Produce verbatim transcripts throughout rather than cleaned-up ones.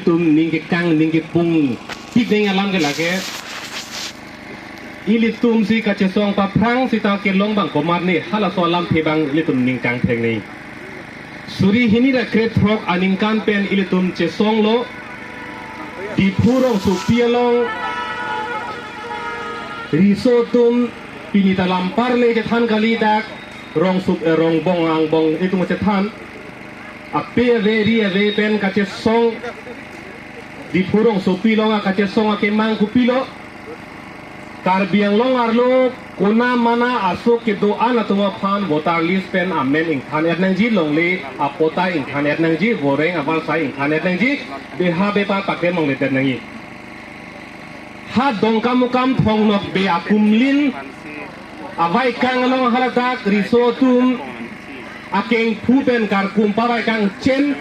Tum ning kekang ning kepung tik ning alam ke lake. Ilitum si kachesong paphrang sita kelong abang komatne halaso alamthe abang ilitum ning kangtheng ni. Suri hini ra krethrok aningkan pen ilitum chesonglo. Diphu rongsopi along riso atum pini ta lam parle chethan kali dak rongsup, eh, rongbong angbong itum chethan. Ape ave ri ave pen kachesong Diphu rongsopi along akachesong akemang kopilo. Karbi Anglong arlo kona mana aso kedo-an atum aphan voter list pen amen ingthan et nangji, longle apota ingthan et nangji, voreng avarsai ingthan et nangji, beha bepar paklem longle et nangji. Ha Dongkamukam Thongnokbe akumlin avaikang along haladak riso atum akengphu pen karkum pavaikang chen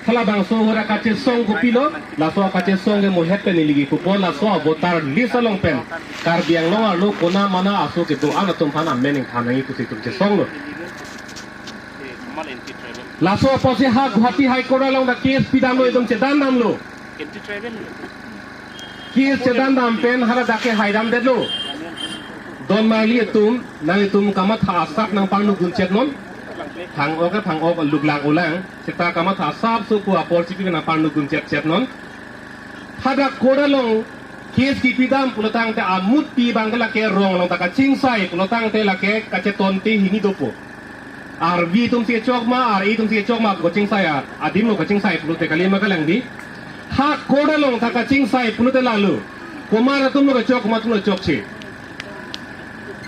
halabangso ahut akachesong kopilo, laso akachesong ke mohet pen iligi kupo, laso voter list along pen Karbi Anglong arlo kona mana aso kedo-an atum aphan amen ingthan nangji pusi itum chesonglo. Laso apotsi ha Guwahati High Court along dak case pidamlo, itum chedan damlo. Case chedan dam pen haladak ke haidam detlo. Don marli atum, nanglitum kamatha asap nangparnu gunchek non. Thang-ok ke thang-ok, luklang ulang. Seta kamatha asap so pu apor chipi nangparnu gunchek chek non. Hadak court along case kipidam pulotangte amutpi abang ke lake rong along ta kachingsai pulotangte lake kachetonte hini dopo. Arvi atum si kechok ma, ar-i atum si kechok ma, kachingsai a, adim lo kachingsai pulote kali ma kalang di. Ha court along ta kachingsai pulote lalo. Komat atum lo kechok, komat atum lo chokche.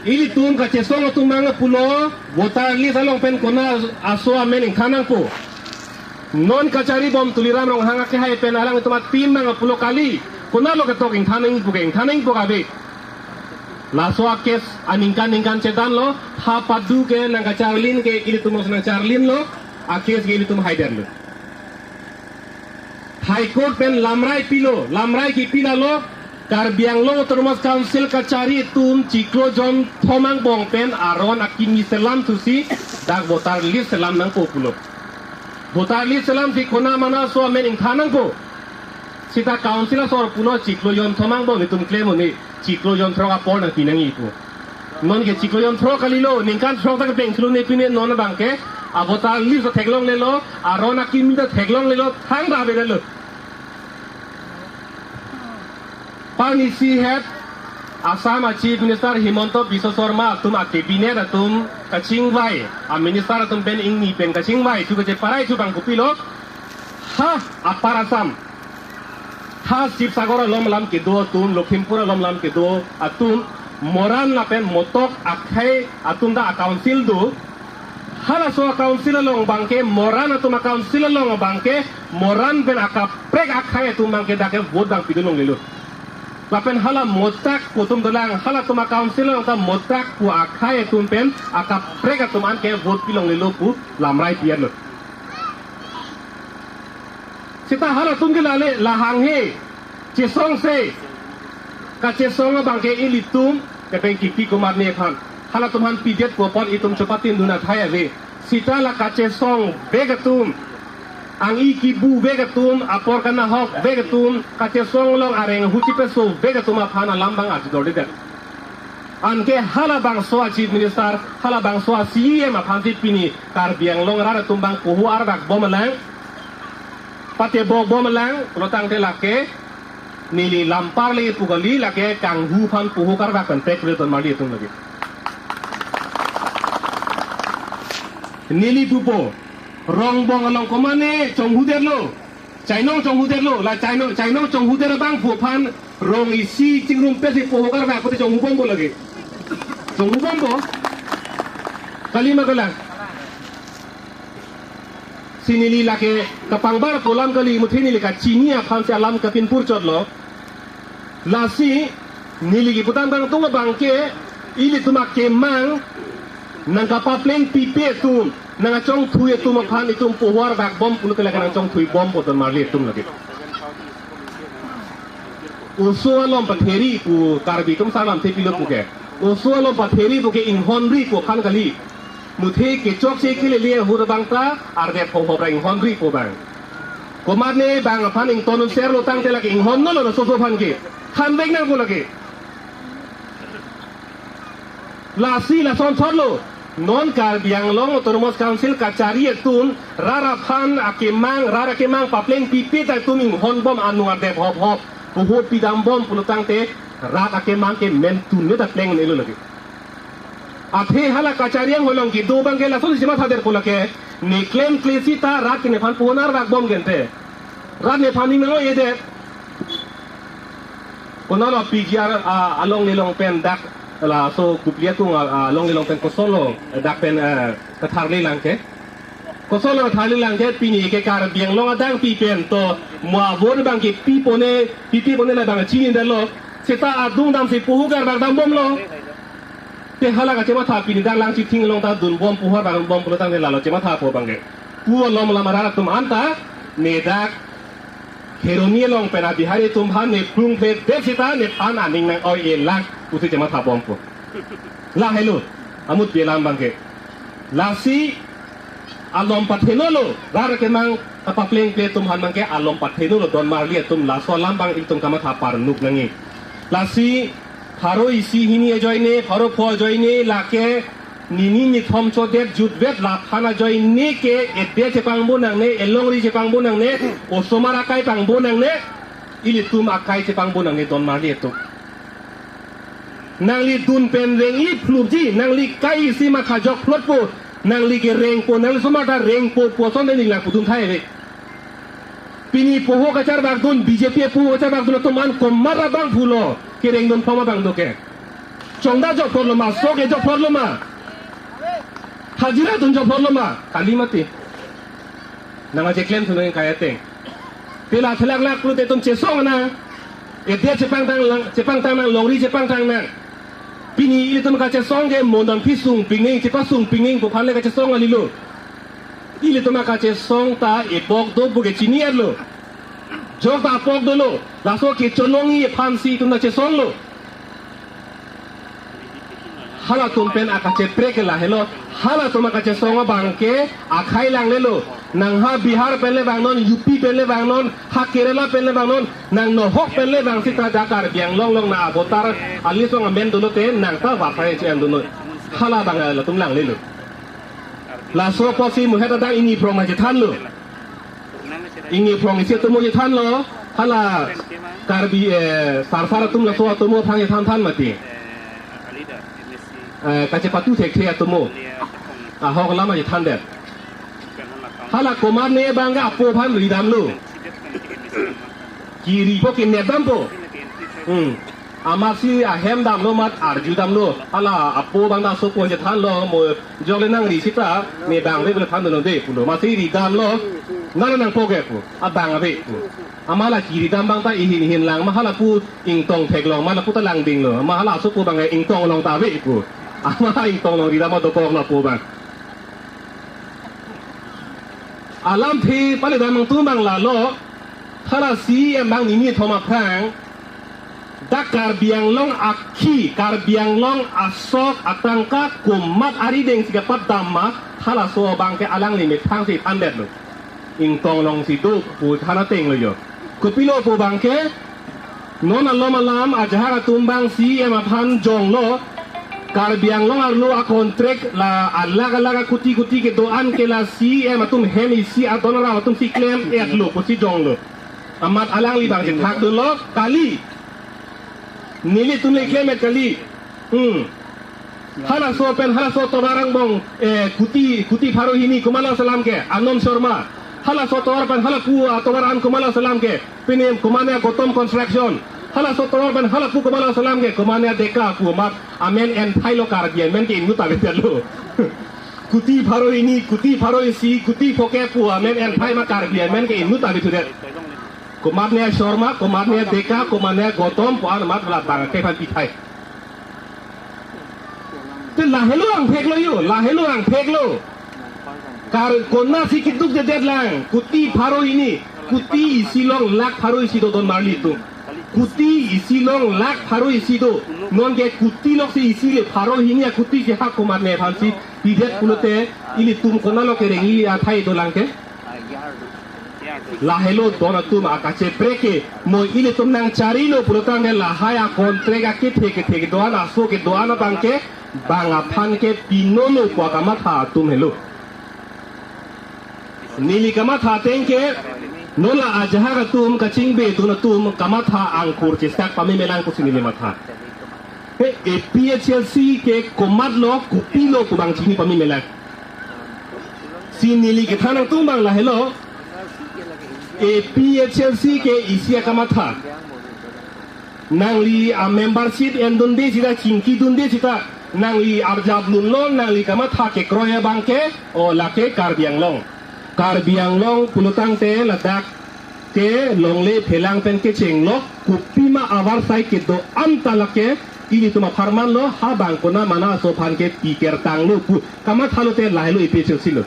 Ilitum kachesong atum mang pulo, voter list along pen kona aso amen ingthan nangpo. Non kachari bom Tuliram Ronghang akehai pen alanglitum atim mang pulo kali. Kona lo ketok ingthan nangpo ke, ingthan nangpo kave. Laso a-case aningkan ningkan chedanlo, ha padu ke nangkacharlin ke ilitum os nangcharlinlo, a-case ke ilitum haidetlo. High Court pen lamrai pilo, lamrai kipi lalo, Karbi Anglong Autonomous Council kachari atum chiklo jon thom angbong pen aron akimi selam thusi dak voter list selam nangpo pulo. Voter list selam si kona mana aso amen ingthan nangpo. Seta council asor pulo chiklo jon thom angbong itum klem un-e, chiklo jon throk apor nangpi nangji pu. Non ke chiklo jon throk kalilo, ningkan throk ta kepeng thulu ne pine non abang ke, a voter list ta theklonglelo, aron akimi ta theklonglelo, thang ra avedetlo. Parnisi het, Assam a Chief Minister Himanta Biswa Sarma atum a cabinet atum kachingvai, a minister atum pen ingni pen kachingvai, thu kacheparai thu abang kopilo, ha, Upper Assam. Ha Sibsagar along alam kedo atum, Lakhimpur along alam kedo atum, Moran lapen Motok akhei atum ta a-council do. Halaso a-council along abang ke, Moran atum a-council along abang ke, Moran pen akaprek akhei atum abang ke dak ke vote abang pidun longlelo. Lapen hala Motak pu atum dolang, halatum a-council along ta Motak pu akhei atum pen akaprek atum an ke vote pilonglelo pu lamrai pianlo. Seta halatum ke lale lahanghe, chesongse, kachesong abang ke ilitum, kepeng kipi komatne aphan. Halatum aphan pidet pu apot itum chopatindun athai ave. Seta la kachesong vek atum, ang-i kibu vek atum, apor kanahok vek atum, kachesong along areng ahu chipesovek atum aphan alam abang arjudordedet. Anke halabangso a Chief Minister, halabangso a C E M aphansi pini Karbi Anglong arat atum abang poho arvak bom alang, patebok bom alang, pulotangte lake neli lam parle pu kali, lake kanghu aphan poho karvak pen pek le ton marli atum lake. Neli pupo, Rongbong along komane chonghudetlo, chainong chonghudetlo, la chainong, chainong chonghudetlo abang pu aphan rong isi chingrum pesi poho karvak pute chonghubompo lake. Chonghubompo. Kali ma kalang. Si neli lake kapangbar pu alam kali, muthe neli kachini aphansi alam kapinpur chotlo. Lasi neli kipudam kangtung abang ke ilitum akemang nangkapapleng pipe atum, nangkachongthui atum aphan itum poho arvak bom pulo ke lake nangchongthui bompo ton marli atum lake. Oso alom patheri pu Karbi atum salam te pilo pu ke. Oso alom patheri pu ke inghonri pu aphan kali. Muthe kechokche kelele ahut abang ta arve phonghop ra inghonri pu abang. Komatne bang aphan ington serlo tangte lake inghon nolo na soso aphan ke. Thanvek nangpo lake. Lasi lason thotlo. Non Karbi Anglong Autonomous Council kachari atum rat aphan akemang, rat akemang papleng pipe ta atum inghon bom, anung adep hop hop, poho pidam bom pulo tangte rat akemang ke men tun ne ta pleng nelo lake. Athe hala kachari anghoi along kedo abang ke lason si mathaderpo lake. Ne klemkle sita rat ke nephan poho narvak bom gente. Rat nephan ning nang-o-edet. Konatlo P G R, ah, along nelong pen dak laso Kopili atum, ah, along nelong pen kosonlo dak pen, eh, katharli lang ke. Kosonlo katharli lang ke, pini ke Karbi Anglong adang pi pen to mo avote abang ke pipone, pipipone labang chinidetlo. Seta adung damsi poho kar bak dam bomlo. Te hala kachematha pini dak Langchithing along ta dun bom, poho kar bak dun bom pulo tangte lalo chemathapo abang ke. Pu alom alam arat atum anta ne dak Kheroni along pen a-Bihari atum aphan ne plung phe det sita nephan aning nang-oi-e lang pusi chematha bompo. Lahelo, amut pi alam abang ke. Lasi alom pathenolo, rat akemang kapaplengple atum aphan abang ke alom pathenolo, donmarli atum, laso alam abang ilitum kamatha parnuk nangji. Lasi pharo isi hini ajoine, pharo pho ajoine, lake nini nithom chodet jutvet laphan ajoine ke edet chepangbo nangne, elongri chepangbo nangne, osomar akai pangbo nangne, ilitum akai chepangbo nangne donmarli atum. Nangli dun pen rengli phlupji, nangli kai isi matha jok phlotpo, nangli kerengpo, nangli somar ta rengpo pu ason de ninglang pudun thai ave. Pini poho kachar bakdun, B J P poho kachar bakdun atum an komat abang pulo kerengdun pho ma bang do ke. Chongda jok phlotlo ma, sok e jok phlotlo ma. Hajira dun jok phlotlo ma, kali mati. Nang aje klem thunang kai ateng. Pila thelak lak pulote itum chesong nang. Edet chepangtang lang, chepangtang nang, longri chepangtang nang. Pini ilitum kachesong ke mondon phi sung pingning, chepasung pingning pu aphan le kachesong kalilo. Ilitum akachesong ta ebok do pu ke chini-etlo. Jok ta apok dolo. Laso kecholongji aphansi itum ta chesonglo. Halatum pen akacheprek ke lahelo. Halatum akachesong abang ke akhai langlelo. Nang ha Bihar pen le vangnon, U P pen le vangnon, ha Kerala pen le vangnon, nang nohok pen le vang sita dak Karbi Anglong along na avoter a-list along amen dolo te nang ta varsai che-en dolo. Hala abang latum langlelo. Laso apotsi muhet adang ingni phrong ma chethanlo. Ingni phrong isi atomo chethanlo. Hala Karbi, eh, sarsar atum laso atomo aphrang chethan than mati. Eh, kachepatu thekthe atomo. Ahok alam chethandet. Hala komatne abang ke apo aphan ridamlo. Kiripo, kinep dampo. Hmm. Amatsi ahem damlo amat arju damlo. Hala apo abang ta sopo chethanlo, mo jok le nangri sita, ne bang ave pu le than dolo de pulo. Amatsi ridamlo. Nang nangpo ke pu. Abang ave pu. Amat la kiridam abang ta ihin ihin lang ma hala pu ingtong theklong ma lapu ta langdinglo. Amat hala sopo abang ke ingtong along ta ave pu. Amat ingtong along ridam ma dokoklo apo abang. Alamthe pale dam nangtum abang lalo, hala C E M abang nini thom aphrang, dak Karbi Anglong akhi, Karbi Anglong asok atangka komat arideng si kapadam ma, halaso abang ke alangli methang si thandetlo. Ingtong along si do pu than atenglo jo. Kopilo pu abang ke, non alom alam ajahak atum abang C E M aphan jonglo, Karbi Anglong arlo a-contract la alak alak akuti kuti kedo-an ke la C E M atum hem isi adon arat atum si klem-etlo pusi jonglo. Amat alangli abang si thak dolo kali. Nelitum le klem-et kali. Hmm. Halaso pen, halaso tovar angbong, eh, kuti, kuti pharo hini komatlo alam ke, Anand Sharma. Halaso tovar pen, hala pu, ah, tovar an komatlo alam ke, pine komatne Gautam Construction. Halaso tovar pen, hala pu komatlo alam ke, komatne Deka pu amat, amen enthailo Karbi amen ke inut avedetlo. Kuti pharo hini, kuti pharo isi, kuti pho ke pu, amen enthai ma Karbi amen ke inut avedet. Komatne Sharma, komatne Deka, komatne Gautam pu an amat la bang ke aphan pithai. Te lahelo angtheklo jo, lahelo angtheklo. Kar konatsi keduk dedet lang, kuti pharo hini, kuti isi along lakh pharo isi do donmarli atum. Kuti isi along lakh pharo isi do, non ke kuti loksi isi le pharo hini akuti ke ha komatne aphansi pidet pulote ilitum konatlo kerengji athai dolang ke. Lahelo don atum akacheprek ke, mo ilitum nangcharilo pulotangte lahai a-contract akethe kethe kedo-an, aso kedo-an abang ke bang aphan ke pinolo pu akamatha atum helo. Neli kamatha ateng ke, non la ajahak atum kachingbedun atum kamatha angkur chesak pameme lang pusi neli matha. He, A P H L C ke komatlo, kopilo pu abang chini pameme lang. Si neli kethan nangtum abang lahelo, A P H L C ke isi akamatha. Nangli a-membership endunde sita, chingkidunde sita, nangli arjap lunlo, nangli kamatha kekroi abang ke, o lake Karbi Anglong. Karbi Anglong pulotangte ladak ke longle phelang pen kechenglo, kopima avarsai kedo-an ta lake ilitum apharmanlo, ha bang konat mana aso aphan ke pikertanglo pu kamathalote lahelo A P H L C lo.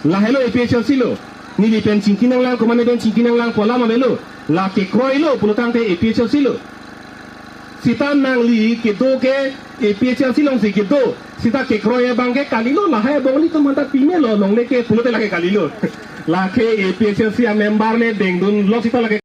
Lahelo A P H L C lo. Neli pen chingki nanglang, komane pen chingki nanglang pu alam avelo. La kekroilo pulotangte A P H L C lo. Sita nangli kedo ke A P H L C alongsi kedo. Sita kekroi abang ke kalilo, lahai abang ilitum aphanta pimelo, longle ke pulote lake kalilo. Lake A P H L C a-member le dengdunlo sita lake